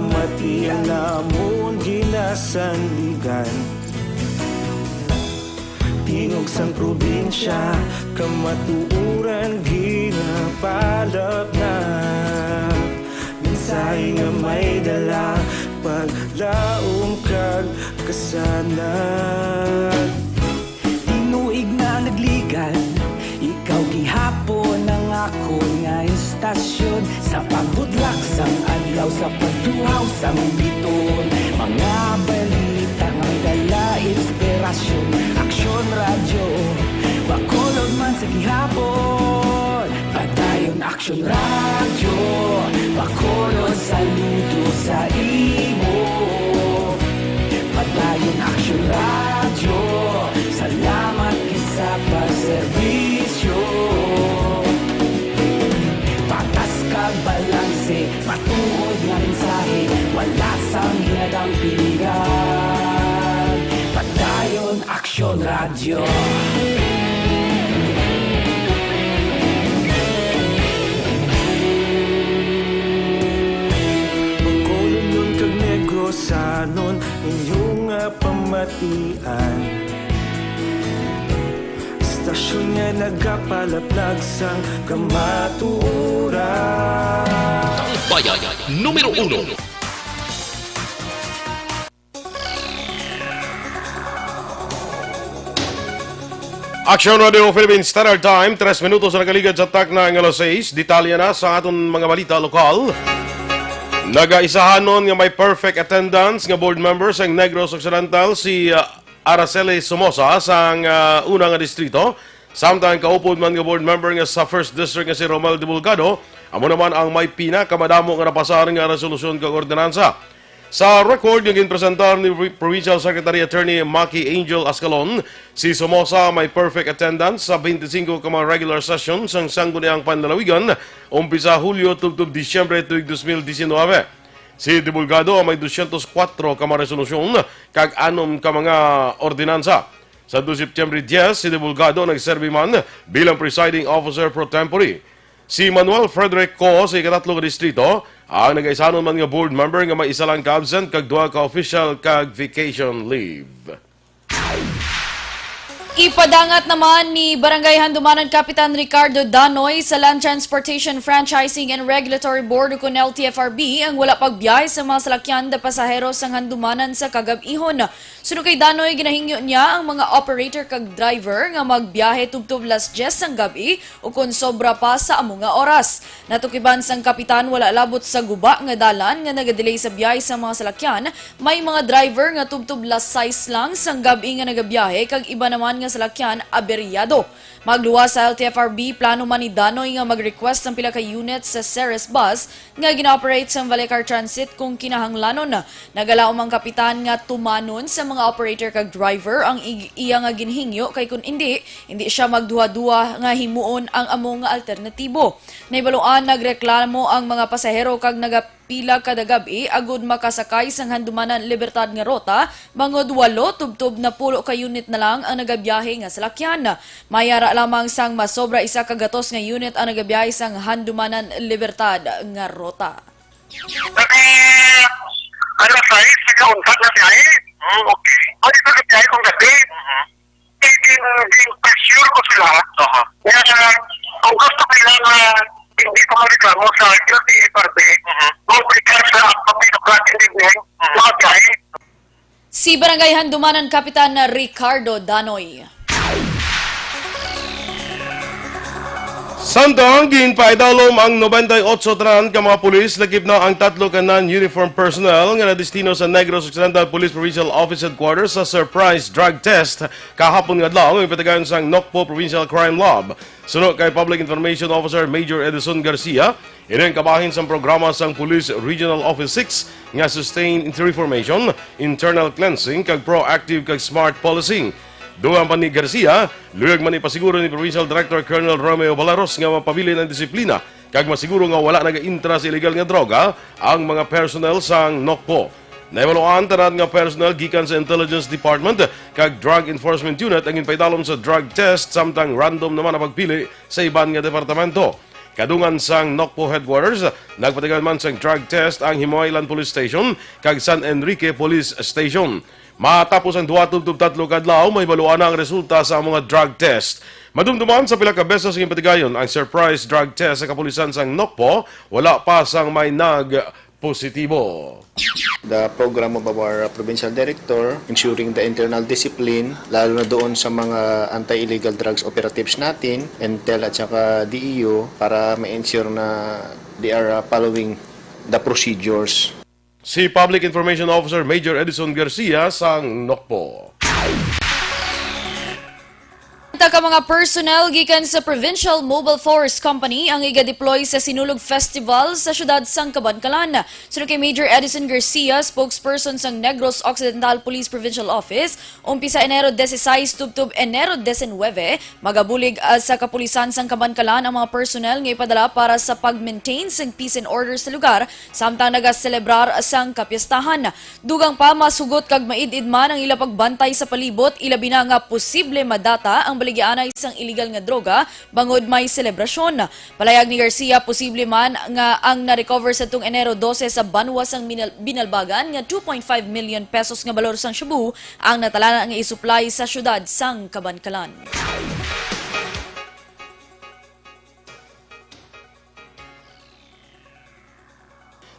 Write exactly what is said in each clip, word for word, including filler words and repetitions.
Mati ang namon ginasandigan. Tingog sang probinsya, kamatuoran ginapalapnap. Mensahe nga may dala, paglaom kag kasanag. Tinuig na nagligad, ikaw gihapon ang akon nga istasyon. Sa pagbudlak sang adlaw, sa pagtuhaw sang biton, mga balita nga may dala inspirasyon. Aksyon Radyo, Bacolod man sa gihapon. Padayon Aksyon Radyo, Bacolod, saludo sa imo. Padayon Aksyon Radyo, salamat gid sa pagserbisyo. Patas kag balanse, matuod nga mensahe, wala sang hinadang pilihan. Padayon Aksyon Radyo. Bacolodnon kag Negrosanon, inyo nga pamatian. Istasyon nga nagapalaplag sang kamatuoran. Bayan numero uno. Aksyon Radio Philippine Standard Time, tres minutos na nakaligad sa takna nga alas sais. Detalye na sa aton mga balita lokal. Nagaisahanon nga may perfect attendance nga board member sang Negros Occidental si, ah, Araceli Somoza sang, ah, una nga distrito. Samtang kaupod man nga board member nga sa First District nga si Romel Divulgado, amo naman ang may pinakamadamo nga napasar nga resolusyon kag ordinansa. Sa record nga ginpresentar ni Pro-, Provincial Secretary Attorney Maki Angel Ascalon, si Somoza may perfect attendance sa twenty-five ka mga regular session sang Sangguniang Panlalawigan, umpisa Hulyo tubtob Disyembre tuig dos mil diecinuebe. Si Divulgado ang may dosyentos kuwatro ka mga resolusyon kag anom ka mga ordinansa. Sa September diyes, si Divulgado nagserbi man bilang presiding officer pro tempore. Si Manuel Frederick Co sa ikatatlo nga distrito ang nagaisanon man nga board member nga may isa lang ka absent kag duha ka official kag vacation leave. Ipadangat naman ni Barangay Handumanan Kapitan Ricardo Danoy sa Land Transportation Franchising and Regulatory Board ukon L T F R B ang wala pagbiyahe sa mga salakyan da pasahero sang Handumanan sa kagab-ihon. Suno kay Danoy, ginahingyo niya ang mga operator kag driver nga magbiyahe tubtob las diyes sang gab-i ukon sobra pa sa amo nga oras. Natukiban sang kapitan, wala labot sa guba nga dalan nga nagadelay sa biyahe sa mga salakyan. May mga driver nga tubtob las sais lang sang gab-i nga nagabiyahe kag iba naman nga salakyan aberyado. Magluwas sa L T F R B, plano man ni Danoy nga mag-request sang pila ka unit sa Ceres Bus nga gina-operate sang Valecar Transit kung kinahanglanon. Nagalaom ang kapitan nga tumanon sa mga operator kag driver ang ig-, iya nga ginhingyo, kay kun indi, indi siya magduha-duha nga himuon ang amo nga alternatibo. Nahibaluan, nagreklamo ang mga pasahero kag nagapila kada gab-i agud makasakay sang Handumanan Libertad nga ruta, bangod walo tubtob napulo ka unit na lang ang nagabiyahe nga salakyan. May ara lamang sang masobra isa ka gatos nga unit ang nagabiyahe sang Handumanan Libertad nga ruta. Pati alas sais, nagkauntat na biyahe. Hmm, okay. Pwede pa biyahe kung gabi. Gin-, gin-pressure ko sila. Aha. Kaya kung gusto nila na hindi ko mareklamo sa L T F R B, Mhm. go with sa public block enabling, Mhm. mga biyahe. Si Barangay Handumanan Kapitan Ricardo Danoy. Samtang ginpaidalom ang nobenta y otso tanan ka mga pulis, lakip na ang tatlo ka non-uniform personnel nga nadestino sa Negros Occidental Police Provincial Office Headquarters sa surprise drug test kahapon nga adlaw nga ipatagan sang Nocpo Provincial Crime Lab. Suno kay Public Information Officer Major Edison Garcia, ini ang kabahin sang programa sang Police Regional Office six nga Sustained Reformation, Internal Cleansing, kag Proactive kag Smart Policing. Dugang pa ni Garcia, luyag man ipasiguro ni Provincial Director Colonel Romeo Balaros nga mapabilin ang disiplina kag masiguro nga wala nagaintra sa illegal nga droga ang mga personnel sang Nocpo. Nahibaluan, tanan nga personnel gikan sa Intelligence Department kag Drug Enforcement Unit ang ginpaidalom sa drug test, samtang random naman ang pagpili sa iban nga departamento. Kadungan sang Nocpo Headquarters, nagpatigayon man sang drug test ang Himo Island Police Station kag San Enrique Police Station. Matapos ang duha tubtob tatlo ka adlaw, mahibaluan na ang resulta sa mga drug test. Madumduman sa pila ka beses nga ginpatigayon ang surprise drug test sa kapulisan sang Nocpo, wala pa sang may nagpositibo. The program of our provincial director, ensuring the internal discipline, lalo na doon sa mga anti-illegal drugs operatives natin, Intel at saka D E U, para ma-ensure na they are, uh, following the procedures. Si Public Information Officer Major Edison Garcia sang Nocpo. Usa ka mga personnel gikan sa Provincial Mobile Force Company ang iga-deploy sa Sinulog Festival sa siyudad sang Kabankalan. Suno kay Major Edison Garcia, spokesperson sang Negros Occidental Police Provincial Office, umpisa Enero dieciséis tubtob Enero diecinuebe, magabulig, ah, sa kapulisan sang Kabankalan ang mga personnel nga ipadala para sa pag-maintain sang peace and order sa lugar samtang nagaselebrar sang kapiestahan. Dugang pa, mas hugot kag maid-id man ang ila pagbantay sa palibot, ilabi na nga posible madata ang baligyaanay sang iligal nga droga bangod may selebrasyon. Palayag ni Garcia, posible man nga ang na-recover sa tung Enero dose sa banwa sang Minal-, Binalbagan nga two point five million pesos nga balor sang shabu ang natalana nga isuplay sa siyudad sang Kabankalan.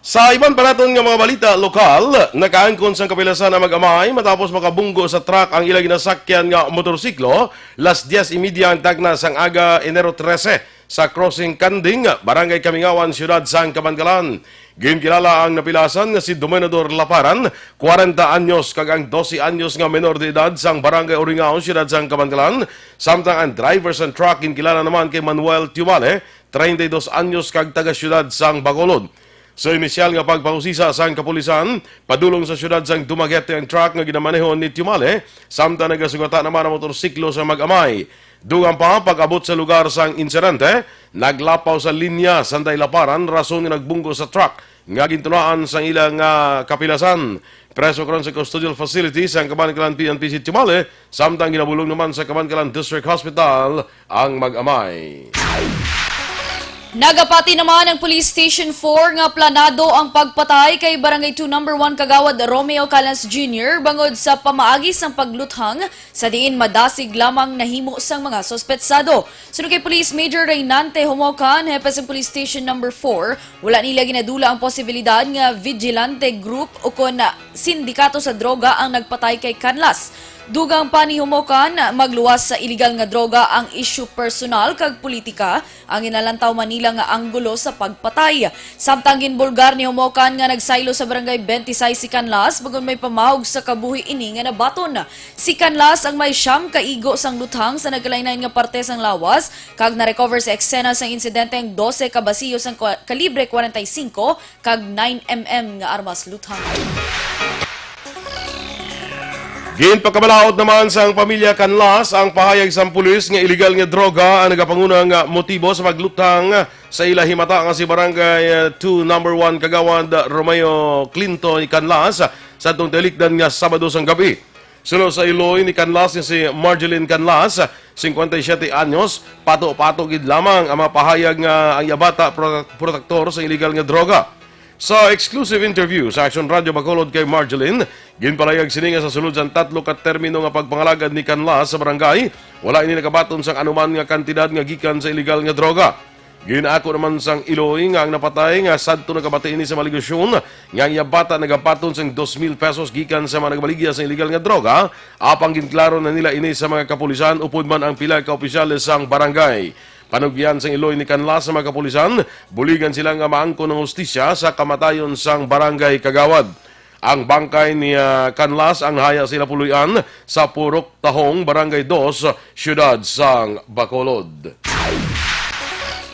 Sa iban pa naton nga mga balita lokal, nakaangkon sang kapilasan ang mag-amay matapos makabunggo sa truck ang ila ginasakyan nga motorsiklo, las diez y media ang takna sang aga, Enero trese, sa Crossing Kanding, Barangay Kamingawan, Siyudad sang Kabankalan. Ginkilala ang napilasan nga si Dominador Laparan, kwarenta anyos, kag ang dose anyos nga menor de edad sang Barangay Uringao, Siyudad sang Kabankalan, samtang ang driver sang truck ginkilala naman kay Manuel Tiumale, treinta y dos anyos kag taga-siyudad sang Bacolod. Sa inisyal nga pagpangusisa sang kapulisan, padulong sa siyudad sang Dumaguete ang truck nga ginamanehon ni Tiumale, samtang nagasugata naman ang motorsiklo sa mag-amay. Dugang pa, pag-abot sa lugar sang insidente, naglapaw sa linya sang Daylaparan, rason nga nagbunggo sa truck nga gintunaan sang ila nga kapilasan. Preso karon sa custodial facility sang Kabankalan P N P si Tiumale, samtang ginabulong naman sa Kabankalan District Hospital ang mag-amay. Nagapati naman ang Police Station four nga planado ang pagpatay kay Barangay two Number One Kagawad Romeo Calas Junior bangod sa pamaagi sang pagluthang sa diin madasig lamang nahimo sang mga suspetsado. Suno kay Police Major Reynante Homocan, hepe sang Police Station Number four, wala nila ginadula ang posibilidad nga vigilante group ukon sindikato sa droga ang nagpatay kay Canlas. Dugang pa ni Homocan, magluwas sa iligal nga droga ang isyu personal kag politika, ang ginalantaw man nila nga anggulo sa pagpatay. Samtang ginbulgar ni Homocan nga nagsaylo sa Barangay twenty-six si Canlas, bangod may pamahog sa kabuhi ini nga nabaton. Si Canlas ang may siyam ka igo sang luthang sa nagkalain-lain nga parte sang lawas, kag na-recover sa eksena sang insidente ang dose ka basiyo sang kwa-, kalibre kwarenta y singko kag nine M M nga armas luthang. Ginpakabalaod naman sang pamilya Canlas ang pahayag sang pulis nga iligal nga droga ang nagapanguna nga motibo sa pagluthang sa ila himata nga si Barangay, uh, two Number One Kagawad Romeo Clinton Canlas sa atong tilikdan nga Sabado sang gabi. Suno sa iloy ni Canlas nga si Marjeline Canlas, cincuenta y siete anyos, pato-pato gid lamang ang mga pahayag nga ang iya bata pro-, protektor sa iligal nga droga. Sa exclusive interview sa Action Radio Bacolod kay Marjeline, ginpalayag sini nga sa sulod sang tatlo ka termino nga pagpangalagad ni Canlas sa barangay, wala ini nakabaton sang anuman nga kantidad nga gikan sa iligal nga droga. Ginako naman sang iloy nga ang napatay nga sadto nakabati ini sa mga alegasyon nga ang iya bata nagabaton sang dos mil pesos gikan sa mga nagabaligya sa iligal nga droga, apang ginklaro na nila ini sa mga kapulisan upod man ang pila ka opisyales sang barangay. Panugyan sang iloy ni Canlas sa mga kapulisan, buligan sila nga maangkon ang hustisya sa kamatayon sang barangay kagawad. Ang bangkay ni, ah, Canlas ang haya sa ila puloy-an sa Purok Tahong, Barangay Dos, Siyudad sang Bacolod.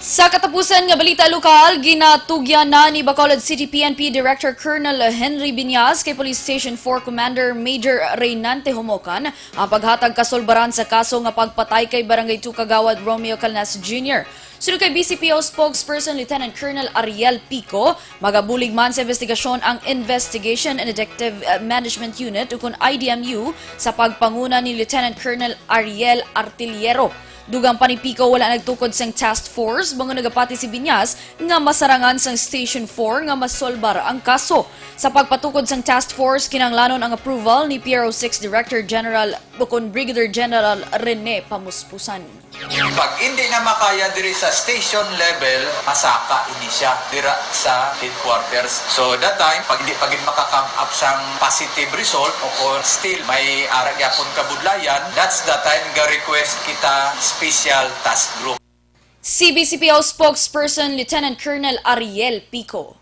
Sa katapusan nga balita lokal, ginatugyan na ni Bacolod City P N P Director Colonel Henry Biñas kay Police Station four Commander Major Reynante Homocan ang paghatag kasulbaran sa kaso nga pagpatay kay Barangay two Kagawad Romeo Calnas Junior. Suno kay B C P O spokesperson Lieutenant Colonel Ariel Pico, magabulig man sa investigasyon ang Investigation and Detective, uh, Management Unit ukon I D M U sa pagpanguna ni Lieutenant Colonel Ariel Artillero. Dugang pa ni Pico, wala nagtukod sang task force, bangod nagapati si Biñas nga masarangan sang Station four nga masolbar ang kaso. Sa pagpatukod sang task force, kinahanglanon ang approval ni P R O six Director General, bukon Brigadier General Rene Pamuspusan. Pag hindi na makaya diri sa station level, masaka ini siya dira sa headquarters. So that time, pag hindi pa gid maka-come up sang positive result o kung still may ara gyapon kabudlayan, that's the time ga-request kita special task group. C B C P O spokesperson Lieutenant Colonel Ariel Pico.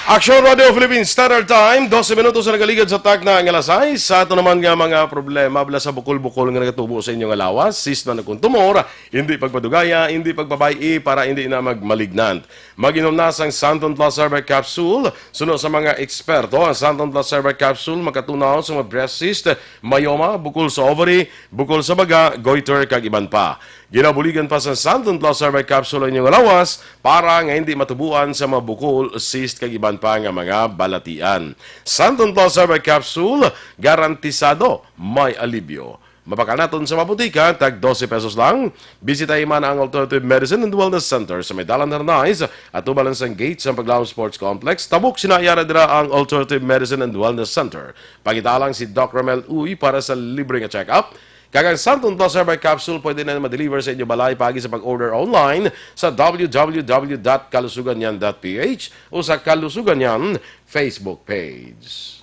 Aksyon Radio Philippine Standard Time, dose minutos na nagaligad sa takna nga alas sais. Sa ato naman nga mga problema, bala sa bukol-bukol nga nagatubo sa inyo nga lawas, cyst man o kon tumor, hindi pagpadugaya, hindi pagpabay-i para hindi na magmalignant. Mag-inom na sang Santon Plus Herbal Capsule. Suno sa mga eksperto, ang Santon Plus Herbal Capsule makatunaw sa mga breast cyst, myoma, bukol sa ovary, bukol sa baga, goiter, kag iban pa. Ginabuligan pa sa Santon Plus Herbal Capsule ang inyong lawas para nga hindi matubuan sa mga bukol, cyst, kag iban pa nga mga balatian. Santon Plus Herbal Capsule, garantisado may alibyo. Mabakal naton sa mga botika, tag dose pesos lang. Bisitahi man ang Alternative Medicine and Wellness Center sa may Dalan Hernais, at tubalan sang gate sa Paglaom Sports Complex. Tabok sina yara dira ang Alternative Medicine and Wellness Center. Pangita lang si Doc Romel Uy para sa libre nga check-up. Kag ang Santon Plus Herbal Capsule pwede na ma-deliver sa inyo balay paagi sa pag-order online sa w w w dot kalusuganyan dot p h o sa Kalusuganyan Facebook page.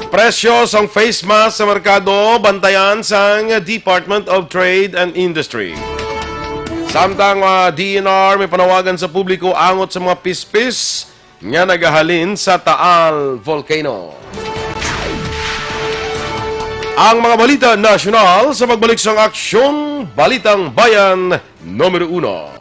Presyo sang face mask sa merkado, bantayan sang Department of Trade and Industry. Samtang, ah, D E N R may panawagan sa publiko angot sa mga pispis nga nagahalin sa Taal Volcano. Ang mga balita nasyonal sa pagbalik sang Aksyon Balitang Bayan numero uno.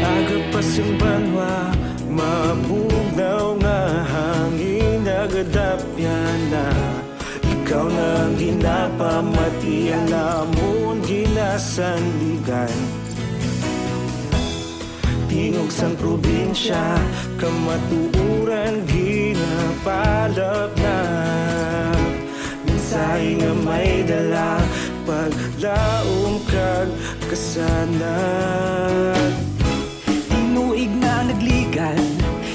Aga pa sing banwa, mabugnaw nga hangin nagadapyan na. Ikaw na ang ginapamati, ang amon ginasandigan. Tingog sang probinsya, kamatuoran ginapalapnap. Mensahe nga may dala, paglaom kag kasanag. Tinuig na nagligad,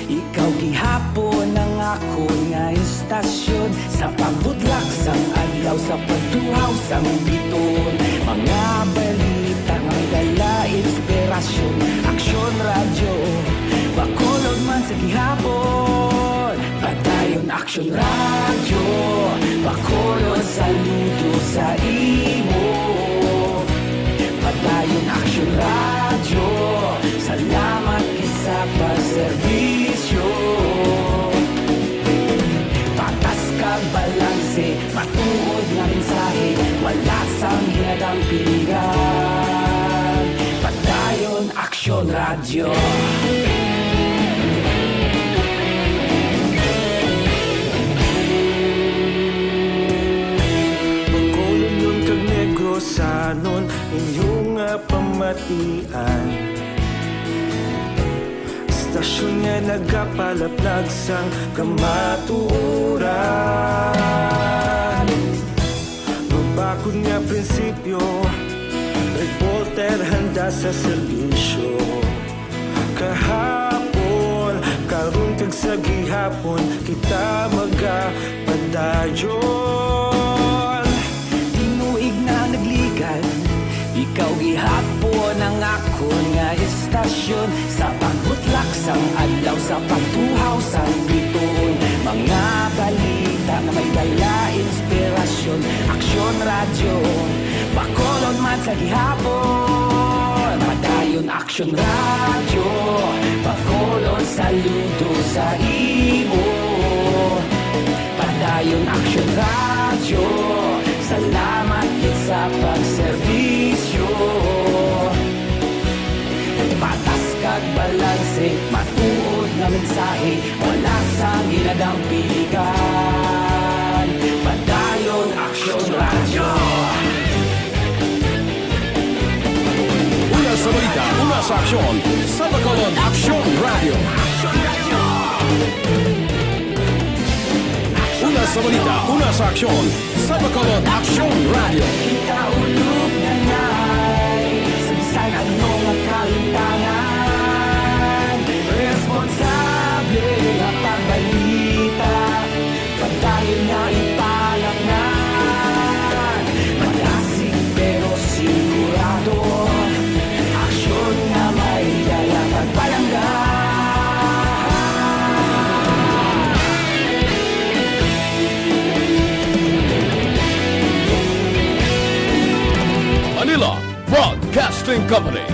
ikaw gihapon ang akon nga istasyon. Sa pagbutlak sang adlaw, sa pagtuhaw sang biton, mga balita nga dala inspirasyon. Aksyon Radyo, Bacolod man sa gihapon. Padayon Aksyon Radyo, Bacolod, saludo sa imo. Padayon Aksyon Radyo, salamat kay sa pagserbisyo. Patas kag balanse, matuod nga mensahe, wala sang hinadang piligan. Padayon Aksyon Radyo. Bacolod kag Negrosanon, inyo nga pamatian. Istasyon nga nagapalaplag sang kamatuoran. Mabakod nga prinsipyo, reporter handa sa serbisyo. Kahapon, karon kag sa gihapon, kita magapadayon. Tinuig na nagligad, ikaw gihapon ang akon nga istasyon. Sa pagbutlak sang adlaw, sa pagtuhaw sang bituon, mga balita nga may dala inspirasyon. Aksyon Radyo, Bacolod man sa gihapon. Padayon Aksyon Radyo, Bacolod, saludo sa imo. Padayon Aksyon Radyo. Salamat gid sa pagserbisyo. Patas kag balanse, matuod nga mensahe, wala sang ginadampiligan. Padayon, Aksyon Radyo. Una sa balita, una sa aksyon, sa Bacolod, Aksyon Radyo. Una sa balita, una sa aksyon, sa Bacolod, Aksyon Radyo. Kita ulog na ngay, sa bisan ano nga kalimtangan, responsable nga pagbalita, padayon nga ipalapnan. Malasig pero sigurado, aksyon nga may dala pagpalangga. Manila Broadcasting Company.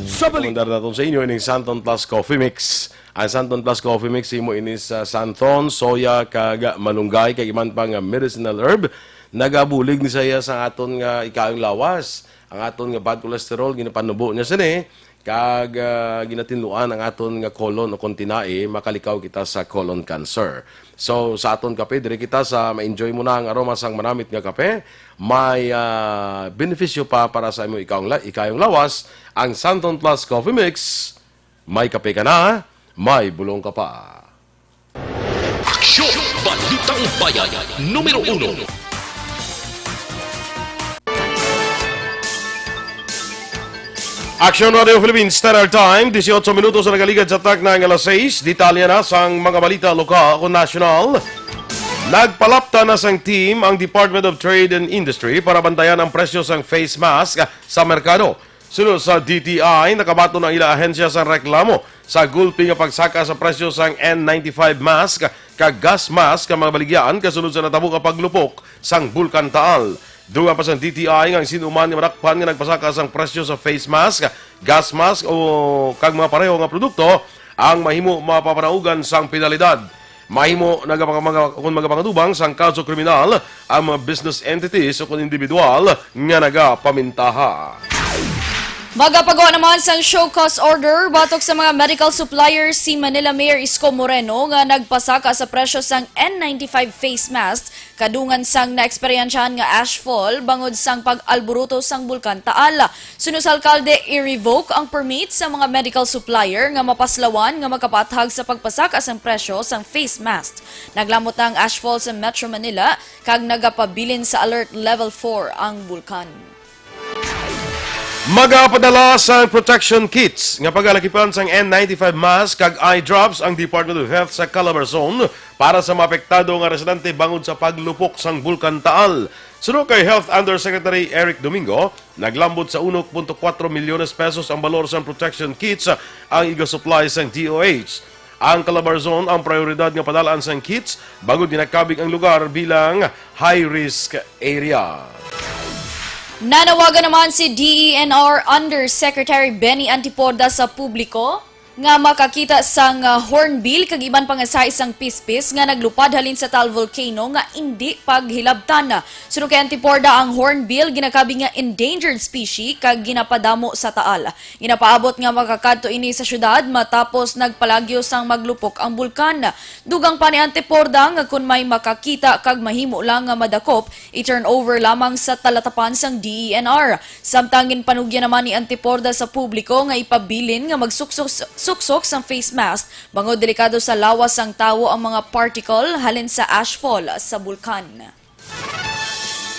Sa balik. Andar naton sa inyo ining Santon Plus Coffee Mix. Ang Santon Plus Coffee Mix, imo ini sa santon, soya, kag malunggay, kag iban pa nga medicinal herb. Nagabulig ni siya sa aton nga ikayong lawas. Ang aton nga bad cholesterol, ginapanubo niya sini. Kag, ah, ginatinluan ang aton nga colon o kung tinai, makalikaw kita sa colon cancer. So, sa aton kape, diri kita sa ma-enjoy mo na ang aroma sang manamit nga kape. May, ah, benepisyo pa para sa imo ikayong la-, ikayong lawas, ang Santon Plus Coffee Mix. May kape ka na, may bulong ka pa. Aksyon! Balitang Bayan, numero uno. Aksyon Radio Philippines Standard Time, dieciocho minutos ang nagaligad sa takna nga alas sais. Detalye na sang mga balita lokal o nasyonal. Nagpalapta na sang team ang Department of Trade and Industry para bantayan ang presyo sang face mask sa merkado. Sunod sa D T I, nakabaton ang ila ahensya sang reklamo sa gulpi nga pagsaka sa presyo sang N ninety-five mask kag gas mask nga mga baligyan kasunod sa natabo nga paglupok sang Bulkan Taal. Dugang pa sang D T I nga ang sino man nga madakpan nga nagpasaka sang presyo sa face mask, gas mask o kag mga pareho nga produkto ang mahimo mapapanaugan sang penalidad. Mahimo nagapang-, mga, kung magapangatubang sang kaso kriminal ang mga business entities o kung individual nga nagapamintaha. Magapagawa naman sang show cause order batok sa mga medical suppliers si Manila Mayor Isko Moreno nga nagpasaka sa presyo sang N ninety-five face mask kadungan sang naeksperyensyahan nga ashfall bangod sang pag-alburuto sang Bulkan Taal. Suno sa alkalde, i-revoke ang permit sa mga medical supplier nga mapaslawan nga magkapaathag sa pagpasaka sang presyo sang face mask. Naglamot na ang ashfall sa Metro Manila kag nagapabilin sa Alert Level four ang bulkan. Magapadala sang protection kits nga pagalakipan sang N ninety-five mask kag eye drops ang Department of Health sa Calabarzon para sa maapektado nga residente bangod sa paglupok sang Bulkan Taal. Suno kay Health Undersecretary Eric Domingo, naglambot sa uno punto kuwatro milyones pesos ang balor sang protection kits ang igasupply sang D O H. Ang Calabarzon ang prioridad nga padalaan sang kits bangod ginakabig ang lugar bilang high-risk area. Nanawagan naman si D E N R Undersecretary Benny Antiporda sa publiko nga makakita sang, ah, hornbill kag iban pa nga size sang pispis nga naglupad halin sa Taal Volcano nga indi paghilabtan. Suno kay Antiporda, ang hornbill ginakabig nga endangered species kag ginapadamo sa Taal. Ginapaabot nga makakadto ini sa syudad matapos nagpalagyo sang maglupok ang bulkan. Dugang pa ni Antiporda nga kon may makakita kag mahimo lang nga madakop, i-turn over lamang sa talatapan sang D E N R. Samtang ginpanugyan naman ni Antiporda sa publiko nga ipabilin nga magsuksok suksok sang face mask bangod delikado sa lawas sang tawo ang mga particle halin sa ashfall sa bulkan.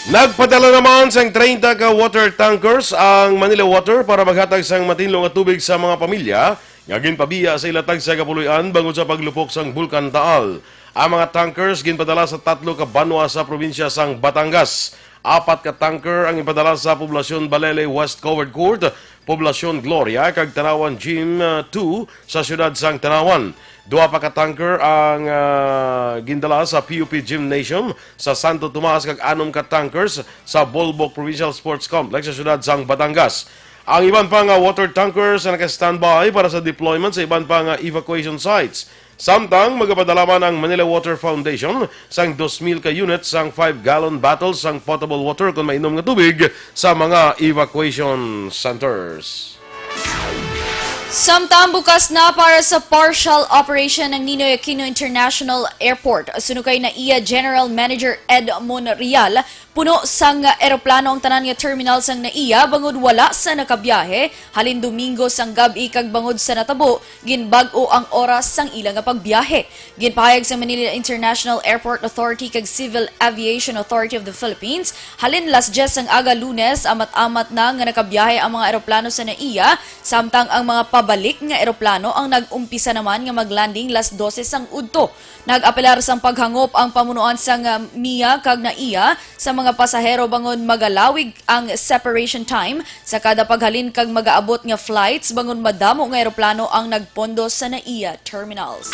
Nagpadala naman sang treinta ka water tankers ang Manila Water para maghatag sang matinlo nga tubig sa mga pamilya nga ginpabiya sa ila tagsa ka puloy-an bangod sa paglupok sang Bulkan Taal. Ang mga tankers ginpadala sa tatlo ka banwa sa probinsya sang Batangas. Apat ka tanker ang ipadala sa Poblacion Balele West Covered Court, Poblacion Gloria, kag Tanauan Gym, uh, two sa siyudad sang Tanauan. Duha pa ka tanker ang, uh, gindala sa P U P Gymnasium sa Santo Tomas kag anom ka tankers sa Bolboc Provincial Sports Complex sa siyudad sang Batangas. Ang iban pa nga water tankers ang naka-standby para sa deployment sa iban pa nga evacuation sites. Samtang magapadala man ang Manila Water Foundation sang dos mil ka unit sang five gallon bottles sang potable water kon mainom nga tubig sa mga evacuation centers. Samtang bukas na para sa partial operation ang Ninoy Aquino International Airport. Suno kay NAIA General Manager Edmond Real, puno sang eroplano ang tanan nga terminal sang NAIA bangod wala sa nakabiyahe halin Domingo sang gab-i kag bangod sa natabo, ginbag-o ang oras sang ila nga pagbiyahe. Ginpahayag sa Manila International Airport Authority kag Civil Aviation Authority of the Philippines, halin las dyes sang aga Lunes, amat-amat na nga nakabiyahe ang mga eroplano sa NAIA, samtang ang mga pabalik nga eroplano ang nag-umpisa naman nga mag-landing las dose sang udto. Nag-apelar sang paghangop ang pamunuan sang, ah, MIA kag NAIA sa mga pasahero bangod magalawig ang separation time sa kada paghalin kag magaabot nga flights bangod madamo nga eroplano ang nagpondo sa NAIA terminals.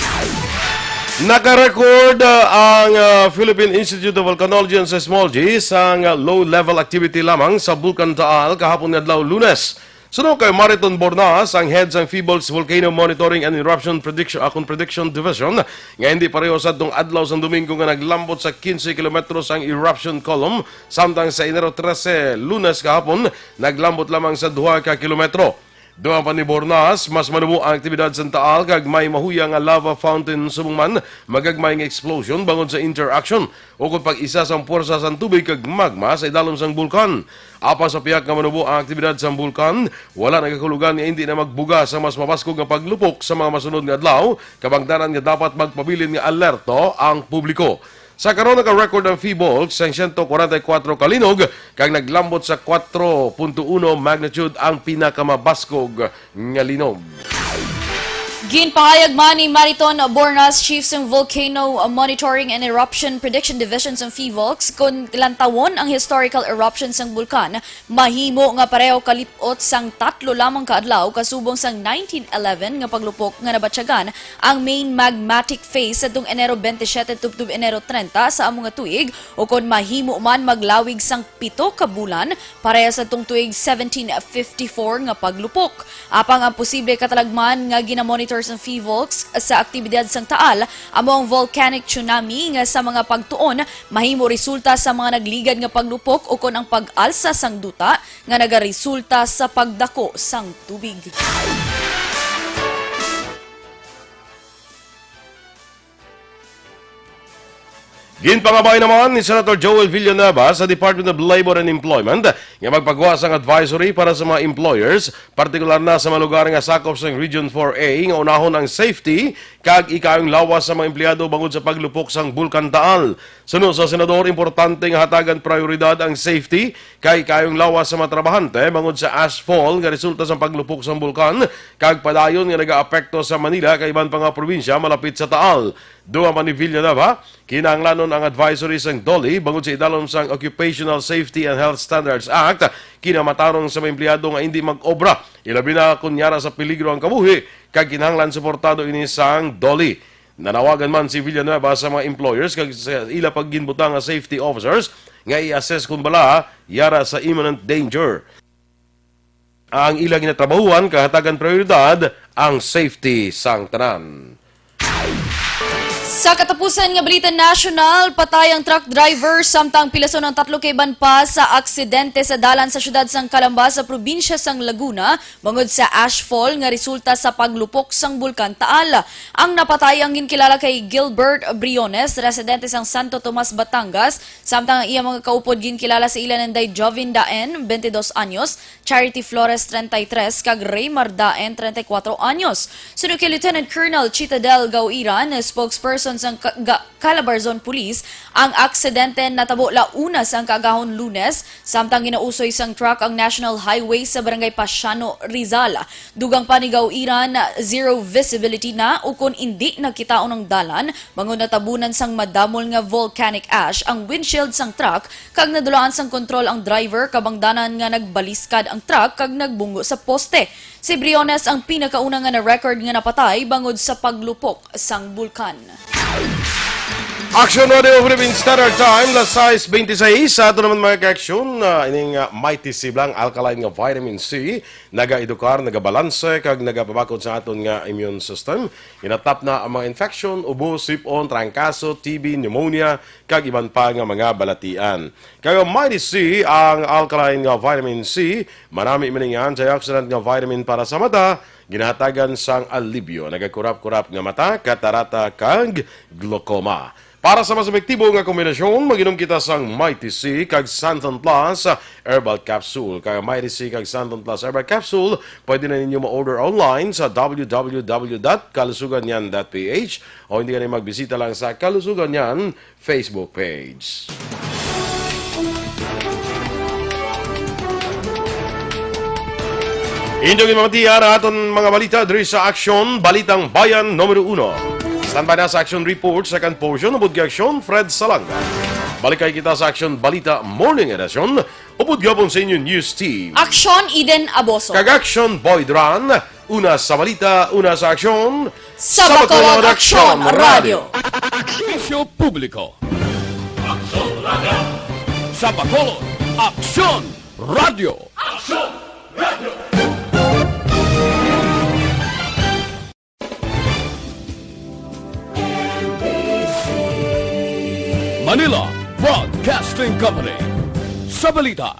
Naka-record, ah, ang, ah, Philippine Institute of Volcanology and Seismology sang, ah, low-level activity lamang sa Bulkan Taal kahapon nga adlaw, Lunes. Suno kay Mariton Bornas, ang head sang PHIVOLCS Volcano Monitoring and Eruption Prediction, ah, kon Prediction Division, nga hindi pareho sa adtong adlaw sang Domingo nga naglambot sa quince kilometros ang eruption column, samtang sa Enero trese, Lunes kahapon, naglambot lamang sa duha ka kilometro. Dugang pa ni Bornas, mas manubo ang aktibidad sa Taal kag may mahuya nga lava fountain subong man magagmay nga explosion bangod sa interaction ukon pag-isa sang puwersa sang tubig kag magma sa idalom sang bulkan. Apan sa pihak nga manubo ang aktibidad sang bulkan, wala nagakahulugan nga indi na magbuga sa mas mabaskog nga paglupok sa mga masunod nga adlaw, kabangdanan nga dapat magpabilin nga alerto ang publiko. Sa karon, naka-record ang PHIVOLCS sang siyento kwarenta y kuwatro ka linog kag naglambot sa kwatro punto uno magnitude ang pinakamabaskog nga linog. Ginpahayag man ni Mariton Bornas, Chief sang Volcano Monitoring and Eruption Prediction Division sang PHIVOLCS, kon lantawon ang historical eruption sang bulkan, mahimo nga pareho kalip-ot sang tatlo lamang ka adlaw kasubong sang nineteen eleven nga paglupok nga nabatyagan ang main magmatic phase sadtong Enero twenty-seven tubtob Enero treinta sa amo nga tuig, ukon mahimo man maglawig sang pito ka bulan pareha sadtong tuig seventeen fifty-four nga paglupok. Apang ang posible katalagman nga ginamonitor sang PHIVOLCS sa aktibidad sang Taal amo ang volcanic tsunami nga sa mga pagtuon mahimo resulta sa mga nagligad nga paglupok ukon ang pag-alsa sang duta nga nagaresulta sa pagdako sang tubig. Ginpangabay naman ni Senator Joel Villanueva sa Department of Labor and Employment nga magpagawa sang advisory para sa mga employers, partikular na sa mga lugar nga sakop sang Region four A, nga unahon ang safety kag ikayong lawas sa mga empleyado bangod sa paglupok sang Bulkan Taal. Suno sa senador, importante nga hatagan prioridad ang safety kay kayong lawas sa mga trabahante bangod sa ashfall nga resulta sa paglupok sang bulkan kag padayon nga nagaapekto sa Manila kag iban pa nga probinsya malapit sa Taal. Dugang pa ni Villanueva, kinahanglanon ang advisory sang DOLE bangod sa idalom sang Occupational Safety and Health Standards Act, kinamatarong sa mga empleyado nga indi mag-obra, ilabi na kon yara sa peligro ang kabuhi, kag kinahanglan suportado ini sang DOLE. Nanawagan man si Villanueva sa mga employers kag sa ila pagginbutang nga safety officers nga i-assess kon bala yara sa imminent danger. Ang ila ginatrabahuan kag hatagan prioridad ang safety sang tanan. Sa katapusan nga balita nasyonal, patay ang truck driver samtang pilason ang tatlo ka iban pa sa aksidente sa dalan sa siyudad sang Calamba sa probinsya sang Laguna bangod sa ashfall nga resulta sa paglupok sang Bulkan Taal. Ang napatay ang ginkilala kay Gilbert Briones, residente sang Santo Tomas, Batangas, samtang ang iya mga kaupod ginkilala sa ila nanday Jovin Daen, twenty-dos anyos, Charity Flores, treinta y tres, kag Raymar Daen, treinta y cuatro anyos. Suno kay Lieutenant Colonel Chitadel Gauiran, spokesperson sang Ka-, Ga-, Calabarzon Police, ang aksidente natabo la una sang kaagahon Lunes, samtang ginausoy sang truck ang National Highway sa Barangay Pasiano, Rizal. Dugang pa ni Gauiran, zero visibility na ukon indi nakitaon ang dalan, bangod natabunan sang madamol nga volcanic ash ang windshield sang truck kag nadulaan sang kontrol ang driver, kabangdanan nga nagbaliskad ang truck kag nagbunggo sa poste. Si Briones ang pinakauna nga na-record nga napatay bangod sa paglupok sang bulkan. Action Radio Philippine Standard Time, las sais bente seis. Sa ato naman, mga ka-aksyon, ah, ining, ah, Mighty C Blanc Alkaline nga Vitamin C, nagaedukar, nagabalanse, kag nagapabakod sa aton nga immune system. Ginatap na ang mga infection, ubo, sipon, trangkaso, T B, pneumonia, kag iban pa nga mga balatian. Kag ang Mighty C, ang alkaline nga vitamin C, manami man nga antioxidant nga vitamin para sa mata, ginahatagan sang alibyo, nagakurap-kurap nga mata, katarata, kag glaucoma. Para sa mas epektibo nga kombinasyon, mag-inom kita sang Mighty C kag Santon Plus Herbal Capsule. Kag Mighty C kag Santon Plus Herbal Capsule, pwede na ninyo ma-order online sa w w w dot kalusuganyan dot p h o hindi ka na magbisita lang sa Kalusugan Yan Facebook page. Inyong ginamatian ang aton mga balita diri sa Aksyon, Balitang Bayan Numero Uno. Standby na sa Aksyon Report, second portion, upod kay Aksyon, Fred Salanga. Balik kay kita sa Aksyon Balita Morning Edition, upod gihapon sa inyo News Team. Aksyon, Eden Aboso. Kag Aksyon, Boy Duran. Una sa balita, una sa aksyon. Sa Bacolod Aksyon Radio. Aksyon Publiko. Aksyon Radio. Sa Bacolod Aksyon Radio. Aksyon Radio. Manila Broadcasting Company. Sa balita,